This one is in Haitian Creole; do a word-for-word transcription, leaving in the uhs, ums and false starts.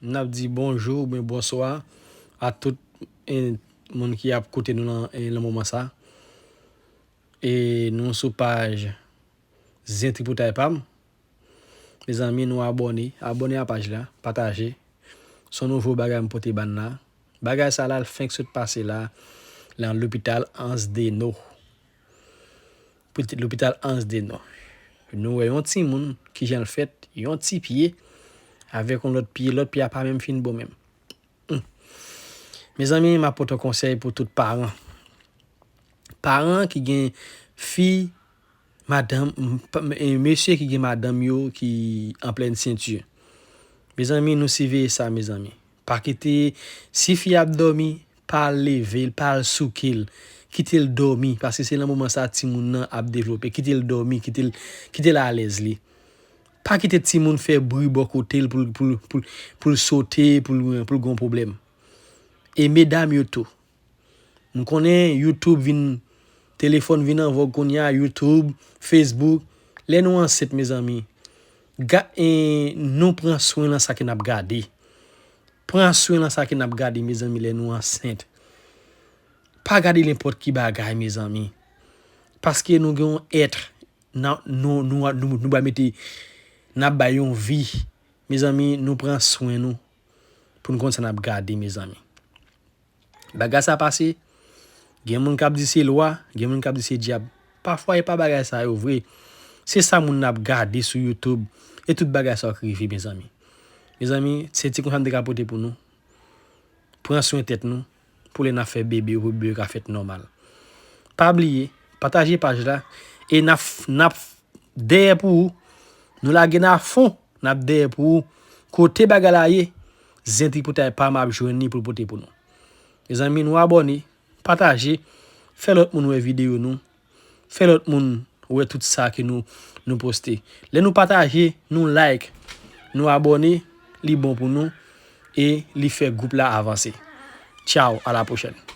N ap di bonjou oubyen bonswa a tout, eh, moun ki ap koute nou nan, eh, nan moman sa. E nou sou paj Zen Tripotay pa m. Mezanmi, nou abòne. Abòne a paj la, pataje. Se yon nouvo bagay m pote bann la. Bagay sa la, l fenk sot pase la, nan lopital Anse des Naux. Lopital Anse des Naux. Nou wè yon timoun, kijan l fèt, yon ti pye, avèk yon lòt pye, lòt pye a pa menm fin bon menm. Hmm. Mezanmi, m ap pote yon konsèy pou tout paran. Paran ki gen fi, madanm, m-, p-, e mesye ki gen madanm yo ki an plèn senti. Mezanmi, nou siveye sa, mezanmi. Pa kite, si fi ap dòmi, pa al leve l, pa al souke l. Kite l dòmi, paske se nan moman sa timoun nan ap devlope. Kite l dòmi, kite l, kite l alèz li. Pa kite timoun fè bri bò kote l pou l, pou l, pou l, pou l sote, pou l, pou l gen yon pwoblèm. E medam yo tou. M konnen YouTube vin, telefòn vin an vòg kounye a, YouTube, Facebook. Lè nou ansent, mezanmi, ga-, e, nou pran swen nan sa ke n ap gade. Pran swen nan sa ke n ap gade, mezanmi, lè nou ansent. Pa gade nenpòt ki bagay, mezanmi. Paske nou gen yon èt, nan, nou, nou, nou, nou ba mete, n ap bay yon vi. Mezanmi, nou pran swen nou pou n konn sa n ap gade, mezanmi. Bagay sa pase, gen moun k ap di se lwa, gen moun k ap di se dyab. Pafwa, e pa bagay sa yo vre. Se sa moun n ap gade sou YouTube. E tout bagay sa yo k rive, mezanmi. Mezanmi, se ti konsèy m te ka pote pou nou. Pran swen tèt nou, pou lè n ap fè bebe yo, pou bebe yo ka fèt nòmal. Pa bliye, pataje paj la, e n ap, n ap dèyè pou ou. Nou lage n a fon, n ap dèyè pou ou. Kote bagay la ye, Zen Tripotay pa m ap jwenn li pou l pote pou nou. Mezanmi, nou abòne, pataje, fè lòt moun wè videyo nou, fè lòt moun wè tout sa ke nou, nou poste. Lè nou pataje, nou like, nou abòne, li bon pou nou e li fè gwoup la avanse. Tchaw, a la pwochèn.